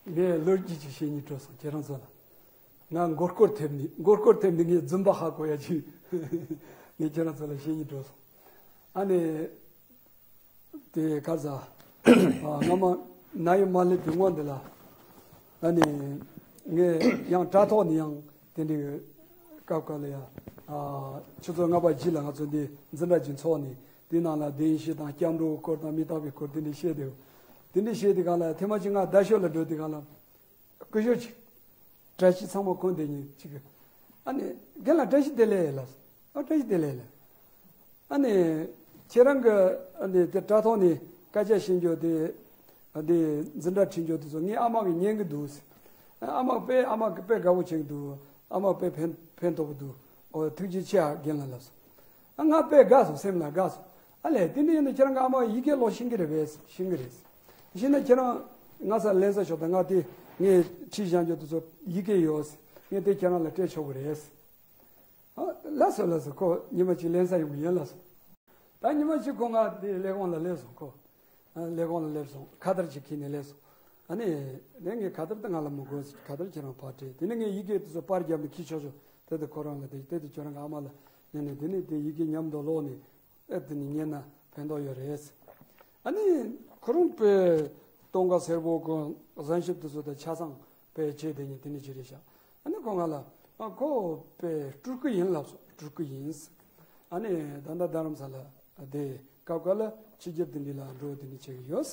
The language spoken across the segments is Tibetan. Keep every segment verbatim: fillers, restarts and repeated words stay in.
ངས་ལོ་རྒྱུས་ཅིག་བཤད་སྙིང་བྲོ་སོང་ཁྱེད་རང་ཚོ་ལ། ང་མགོ་སྐོར་ཐེབས་ནི་མགོ་སྐོར་ཐེབས་ནི་ངས་རྫུན་པ་ཧ་གོ་ཡ་ཅིག་ངས་ཁྱེད་རང་ཚོ་ལ་བཤད་སྙིང་བྲོ་སོང་། ཨ་ནི། དེ་ག་ཟ། ཨ། སྔ་མ་ན་ཡོད་མ་སླེབས་པའི་སྔོན་འདི་ལ། ཨ་ནི། ངས་ཡང་དྲ་ཐོག་ནས་ཡང་དེ་འདྲའི་སྐབས་སྐབས་ལ་ཡ། ཨ། ཆུ་ཚོད་ལྔ་པ་བཞི་ལ་ང་ཚོ་འདི་འཛིན་གྲྭ་གཅིག་འཚོགས་ནས་དེའི་ནང་ལ་བདེན་བཞི་དང་སྐྱབས་འགྲོའི་སྐོར་དང་མི་རྟག་པའི་སྐོར་དེ་འདྲ་བཤད་དེ། དེ་འདྲ་བཤད་དེ་གང་ལ་ཐེངས་མ་གཅིག་ང་རྡ་ཤོད་ལ་འགྲོ་དེ་གང་ལ། སྐུ་ཞབས་ཅིག་བཀྲ་ཤིས་ཚང་མ་ཁོང་དེ་ཉིད་ཅིག་ཨ་ནི་རྒན་ལགས་བཀྲ་ཤིས་བདེ་ལེགས་ལགས། ཨ། བཀྲ་ཤིས་བདེ་ལེགས་ལགས། ཨ་ནི་ཁྱེད་རང་གི་ཨ་ནི་དེ་དྲ་ཐོག་ནས་སྐད་ཆ་བཤད་རྒྱུ་དེ། ཨ། དེ་འཛིན་གྲྭ་ཁྲིད་རྒྱུ་དེ་ཚོ་ངའི་ཨ་མ་གིས་ཉན་གི་འདུག་ཨ་མ་དཔེ་ཨ་མ་གིས་དཔེ་དགའ་བོ་བྱེད་ཀྱི་འདུག་ཨ་མ་དཔེ་ཕན་ཕན་ཐོགས་ཀྱི་འདུག་ཨོ། ཐུགས་རྗེ་ཆེ་ཨ་རྒན་ལགས་ལགས་སོ། ཨ། ང་དཔེ་དགའ་སོང་། སེམས་ལ་དགའ་སོང་། ཨ་ལས་དེ་འདྲ་ཡིན་ན་ཁྱེད་རང་གི་ཨ་མ་ཡི་གེ་ཀློག་ཤེས་ཀྱི་རེད་པས། ཤེས་ཀྱི་རེད། ཤེས་ན་ཁྱེད་རང་ང་ས་ལེན་ས་ཤོག་དང་། ང་དེ་ངས་ཁྲིད་བཞག་རྒྱུ་དེ་ཚོ་ཡི་གེ་ཡོད། ངས་དེ་ཁྱེད་རང་ལ་སྤྲད་ཆོག་གི་རེད། ཨ། ལགས་སོ་ལགས་སོ། ཁོ་ཉི་མ་གཅིག་ལེན་ས་ཡོང་གི་ཡིན་ལགས་སོ། ད་ཉི་མ་གཅིག་ཁོ་ང་དེ་ལས་ཁུངས་ལ་སླེབས་སོང་། ཁོ། ཨ། ལས་ཁུངས་ལ་སླེབས་སོང་། ཁ་དར་ཅིག་ཁྱེར་ནས་སླེབས་སོང་། ཨ་ནི། ངས་ཁ་དར་དེ་ང་ལ་མི་དགོས། ཁ་དར་ཁྱེད་རང་ཕར་སྤྲད། དེ་ནས་ངས་ཡི་གེ་དེ་ཚོ་པར་བརྒྱབ་ནས་འཁྱེར་ཆོག་ཆོག་དེ་དེ་ཁོ་རང་ལ་དེ་དེ་དེ་ཁྱོད་རང་གི་ཨ་མ་ལ་ཉན་ནས། དེ་ནས་དེ་ཡི་གེ་མཉམ་དུ་ཀློག་ནས། ཨེ། དེ་ནས་ཉན་ན་ཕན་ཐོགས་ཡོད་རེད། ཨ་ནི་ཁོ་རང་དཔེ་སྟོན་ཁ་སེར་པོ་གི་གཟན་ཤུབས་དེ་ཚོ་དང་ཆ་ཚང་དཔེ་བྱས། དེ་ནས་དེ་ནས་ཅི་རེད་ཤག་ཨ་ནི་ཁོ་ང་ལ། ཨ། ཁོ་དཔེ་སྤྲུལ་སྐུ་ཡིན་ལབ་སོང་། སྤྲུལ་སྐུ་ཡིན། ཨ་ནི་ད་ལྟ་རྡ་རམ་ས་ལ་དེ་སྐབས་སྐབས་ལ་ཕྱི་རྒྱལ་དེ་འདྲ་ལ་འགྲོ་དེ་འདྲ་བྱེད་ཀྱི་ཡོད།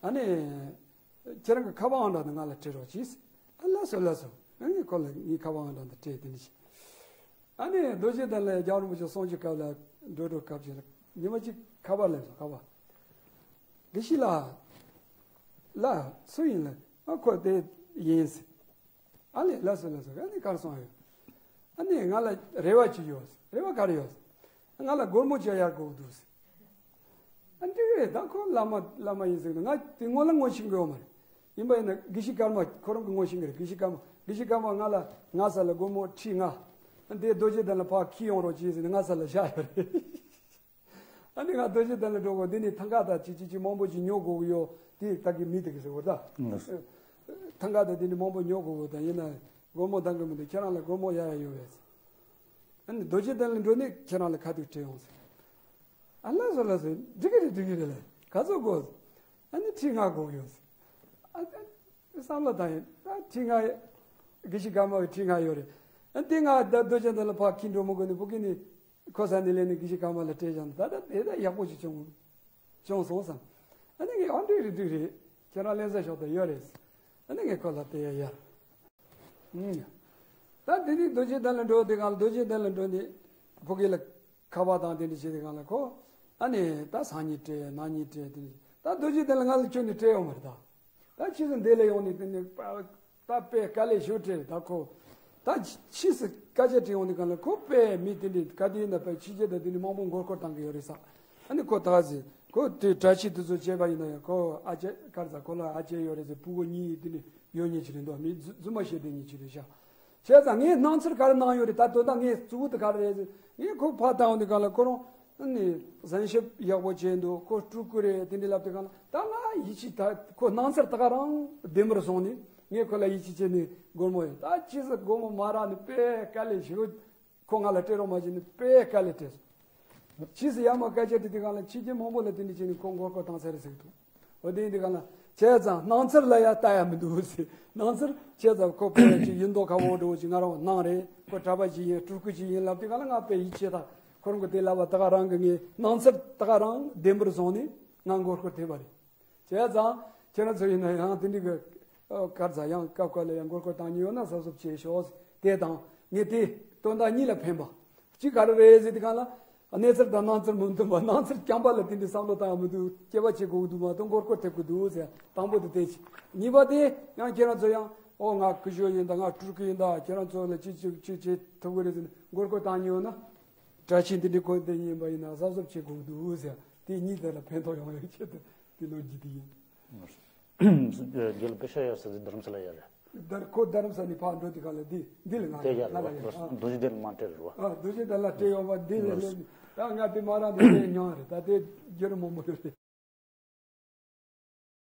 ཨ་ནི། ཁྱེད་རང་གི་ཁ་པར་ཨང་གྲངས་དེ་ང་ལ་སྤྲད་རོགས་གྱིས། ཨ། ལགས་སོ་ལགས་སོ། ཨ་ནི་ཁོ་ལ་ངའི་ཁ་པར་ཨང་གྲངས་དེ་སྤྲད། དེ་འདྲ་བྱས། ཨ་ནི་རྡོ་རྗེ་གདན་ལ་རྒྱལ་བ་རིན་པོ་ཆེ་གསུང་ཆོས་སྐབས་ལ་འགྲོ་འགྲོ་སྐབས་ཅིག་ལ་ཉི་མ་གཅིག་ཁ་པར་སླེབས་སོང་། ཁ་པར། དགེ་བཤེས་ལགས། ལགས། སུ་ཡིན་ལགས། ཨ། ཁོ་དེ་ཡིན་ཟེར། ཨ་ལས། ལགས་སོ་ལགས་སོ། ཨ་ནི་གར་སོང་ཡོད། ཨ་ནི་ང་ལ་རེ་བ་ཅིག་ཡོད། རེ་བ་ག་རེ་ཡོད། ང་ལ་སྒོར་མོ་ཅིག་གཡར་དགོས་འདུག་ཨ། འགྲིག་རེད། ད་ཁོ་བླ་མ་བླ་མ་ཡིན་ཟེར་གི་འདུག་ང་དེ་སྔོན་ལ་ངོ་ཤེས་ཀྱི་ཡོད་མ་རེད། ཡིན་པ་ཡིན་ན་དགེ་བཤེས་ཀརྨ་ཁོ་རང་གི་ངོ་ཤེས་ཀྱི་རེད། དགེ་བཤེས་ཀརྨ། དགེ་བཤེས་ཀརྨ་ང་ལ་ང་ས་ལ་སྒོར་མོ་ཁྲི་ལྔ། ཨ། དེ་རྡོ་རྗེ་གདན་ལ་ཕར་འཁྱེར་ཡོང་རོགས་གྱིས་ཟེར་ནས་ང་ས་ལ་བཞག་ཡོད་རེད། ཨ་ནི་ང་རྡོ་རྗེ་གདན་ལ་འགྲོ་དགོས། འདི་ནས་ཐང་ག་དང་ཅི་ཅི་ཅི་མང་པོ་ཅིག་ཉོ་དགོས་ཀྱི་ཡོད། དེ་ད་གི་མི་དེ་གི་ཟེར་བ་ད། ལགས་སོ། ཐང་ག་དང་དེ་ནས་མང་པོ་ཉོ་དགོས་ཀྱི་ཡོད། ད་ཡིན་ན་སྒོར་མོ་འདང་གི་མི་འདུག་ཁྱེད་རང་ལ་སྒོར་མོ་གཡར་ཡ་ཡོད་པས། ཨ་ནི་རྡོ་རྗེ་གདན་ལ་འགྲོ་ནས་ཁྱེད་རང་ལ་ཁ་ཐུག་སྤྲད་ཡོང་ཟེར། ཨ། ལགས་སོ་ལགས་སོ། འགྲིག་གི་རེད། འགྲིག་གི་རེད་ལགས། ག་ཚོད་དགོས། ཨ་ནི་ཁྲི་ལྔ་དགོས་ཡོད་ཟེར། ཨ། བསམ་བློ་བཏང་ཡིན། ད་ཁྲི་ལྔ། དགེ་བཤེས་ཀརྨ་གི་ཁྲི་ལྔ་ཡོད་རེད། ཨ། དེ་ང་ད་རྡོ་རྗེ་གདན་ལ་ཕར་འཁྱེར་འགྲོ་མི་དགོས་ནས་ཕ་གི་ནས་ཁོ་ས་ནས་ལེན་ནས་དགེ་བཤེས་ཀརྨ་ལ་སྤྲད་བཞག་ན་ད་ད་དེ་ད་ཡག་པོ་ཞིག་བྱུང་བྱུང་སོང་བསམ། ཨ་ནི་ངས། ཨ། འགྲིག་རེད། འགྲིག་རེད། ཁྱེད་རང་ལེན་ས་ཞོག་ད་ཡོད་རེད། ཨ་ནི་ངས་ཁོ་ལ་དེ་ཡ་ཡར། ཨུམ། ད་དེ་ནས་རྡོ་རྗེ་གདན་ལ་འགྲོ་དེ་གང་ལ། རྡོ་རྗེ་གདན་ལ་འགྲོ་ནས་ཕ་གི་ལ་ཁ་པར་དང་དེ་འདྲ་བྱེད་དེ་གང་ལ་ཁོ། ཨ་ནི་ད་སང་ཉིན་སྤྲད། གནངས་ཉིན་སྤྲད། དེ་འདྲ། ད་རྡོ་རྗེ་གདན་ལ་ང་ལ་ཁྱོན་ནས་སྤྲད་ཡོང་མ་རེད་ད། ད་ཕྱིས་སུ་འདི་ལ་ཡོང་ནས་དེ་ནས་ད་དཔེ་དཀའ་ལས་ཞེ་པོ་སྤྲད་རེད་ད་ཁོ། ད་ཕྱིས་སུ་སྐད་ཆ་དྲིས་ཡོང་དུས་གང་ལ་ཁོ་དཔེ་མི་དེ་འདྲས་ག་དུས་ཡིན་ན་དཔེ་ཕྱི་རྒྱལ་དང་དེ་འདྲས་མང་པོ་མགོ་སྐོར་བཏང་གི་ཡོད་རེད་ཟེར། ཨ་ནི་ཁོ་ད་ཟེར། ཁོ་དེ་གྲྭ་ཆས་དེ་ཚོ་བྱས་པ་ཡིན་ན་ཡང་ཁོ་ཨ་ཅེ་ག་རེ་ཟེར། ཁོ་ལ་ཨ་ཅེ་ཡོད་རེད་ཟེར། ཕྲུ་གུ་གཉིས་དེ་འདྲས་ཡོད་མཁན་ཅིག་རེད་འདུག་མི་རྫུན་མ་བཤད་བསྡད་མཁན་ཅིག་རེད་ཤག་བྱས་ཙང་ངས་སྣང་ཚུལ་ག་རེ་སྣང་ཡོད་རེད། ད་དོན་དག་ངས་གཙོ་བོ་དེ་ག་རེ་རེད་ཟེར། ངས་ཁོ་ཕར་བཏང་ཡོང་དུས་གང་ལ་ཁོ་རང་ཨ་ནི་གཟན་ཤུབས་ཡག་པོ་བྱས་འདུག་ཁོ་སྤྲུལ་སྐུ་རེད་དེ་འདྲས་ལབ་དུས་གང་ལ་ད་ང་ཡིད་ཆེས། ད་ཁོ་སྣང་ཚུལ་ད་ག་རང་བདེན་པར་བཟུང་ནས་ངས་ཁོ་ལ་ཡིད་ཆེས་བྱས་ནས་སྒོར་མོ་ཡོད། ད་ཕྱིས་སུ་སྒོར་མོ་མ་རག་ནས་དཔེ་དཀའ་ལས་ཞེ་པོ། ཁོ་ང་ལ་སྤྲད་རོགས་མ་བྱས་ནས་དཔེ་དཀའ་ལས་སྤྲད་སོང་། ཕྱིས་སུ་ཡར་མར་སྐད་ཆ་དྲིས་དུས་གང་ལ་ཕྱི་རྒྱལ་མང་པོ་ལ་དེ་འདྲ་བྱས་ནས་ཁོ་མགོ་སྐོར་བཏང་ཚར་རེད་ཟེར་གི་འདུག་འོ་དེ་ཡིན་དུས་གང་ལ་བྱས་ཙང་སྣང་ཚུལ་ལ་ཡ་ལྟ་ཡ་མི་འདུག་ཟེར། སྣང་ཚུལ་བྱས་ཙང་ཁོ་དཔེ་ཅིག་ཡིན་མདོག་ཁ་པོ་འདྲ་བོ་ཅིག་ང་རང་ནང་རེད། ཁོ་གྲྭ་པ་ཅིག་ཡིན། སྤྲུལ་སྐུ་ཅིག་ཡིན་ལབ་དུས་གང་ལ་ང་དཔེ་ཡིད་ཆེས། ད་ཁོ་རང་གི་དེ་ལབ་པ་ད་ག་རང་གི་ངའི་སྣང་ཚུལ་ད་ག་རང་བདེན་པར་བཟུང་ནས་ང་མགོ་སྐོར་ཐེབས་པ་རེད། བྱས་ཙང་ཁྱེད་རང་ཚོ་ཡིན་ན་ཡང་དེ་འདྲི་གི་གར་ཟ་ཡང་སྐབས་སྐབས་ལ་ཡང་མགོ་སྐོར་བཏང་མྱོང་ན་གཟབ་གཟབ་བྱེད་ཤོག་དེ་དང་ངས་དེ་དོན་དག་གཉིས་ལ་ཕན་པ། གཅིག་ག་རེ་རེད་ཟེར་དུས་གང་ལ། གནས་ཚུལ་དང་སྣང་ཚུལ་མི་མཐུན་པ། སྣང་ཚུལ་རྐྱང་པ་ལ་དེ་འདྲི་བསམ་བློ་བཏང་ཡང་མི་འདུག་སྐྱེ་བ་བྱེད་དགོས་ཀྱི་འདུག་མ་གཏོགས་མགོ་སྐོར་ཐེབས་ཀྱི་འདུག་ཟེར། དང་པོ་དེ་དེ་གཅིག་གཉིས་པ་དེ་ཡང་ཁྱེད་རང་ཚོ་ཡང་ཨོ་ང་སྐུ་ཞབས་ཡིན་ད། ང་སྤྲུལ་སྐུ་ཡིན་ད། ཁྱེད་རང་ཚོ་ལ་ཅི་ཅི་ཅི་བྱེད་ཐུབ་ཀྱི་རེད་ཟེར་ནས་མགོ་སྐོར་བཏང་མྱོང་ན། གྲྭ་ཆས་འདི་འདྲའི་གོན་དེ་ཡིན་པ་ཡིན་ན་གཟབ་གཟབ་བྱེད་དགོས་འདུག་ཟེར། དེ་གཉིས་དེ་ལ་ཕན་ཐོགས་ཡོང་ཡག་ཆེད་དུ་དེ་ལོ་རྒྱུས་དེ་ཡིན། རྒྱལ་པོ་ཤ་ཡ་ས་དེ་རྡ་རམ་ས་ལ་ཡ་རེད། ད་ཁོ་རྡ་རམ་ས་ནས་ཕར་འགྲོ་དུས་ག་ལ་འདི་འདི་ལ་ང་དེ་ཡ་ང་ལ་ཡ། རྡོ་རྗེ་གདན་མ་སྤྲད་རེད་བ། ཨ། རྡོ་རྗེ་གདན་ལ་སྤྲད་ཡོང་བ་འདི་ལ་སླེབས་ནས་ད་ང་དེ་མ་རང་དེ་སྤྲད་མྱོང་རེད། ད་དེ་རྒྱུ་རུ་མང་པོ་ཡོད་རེད།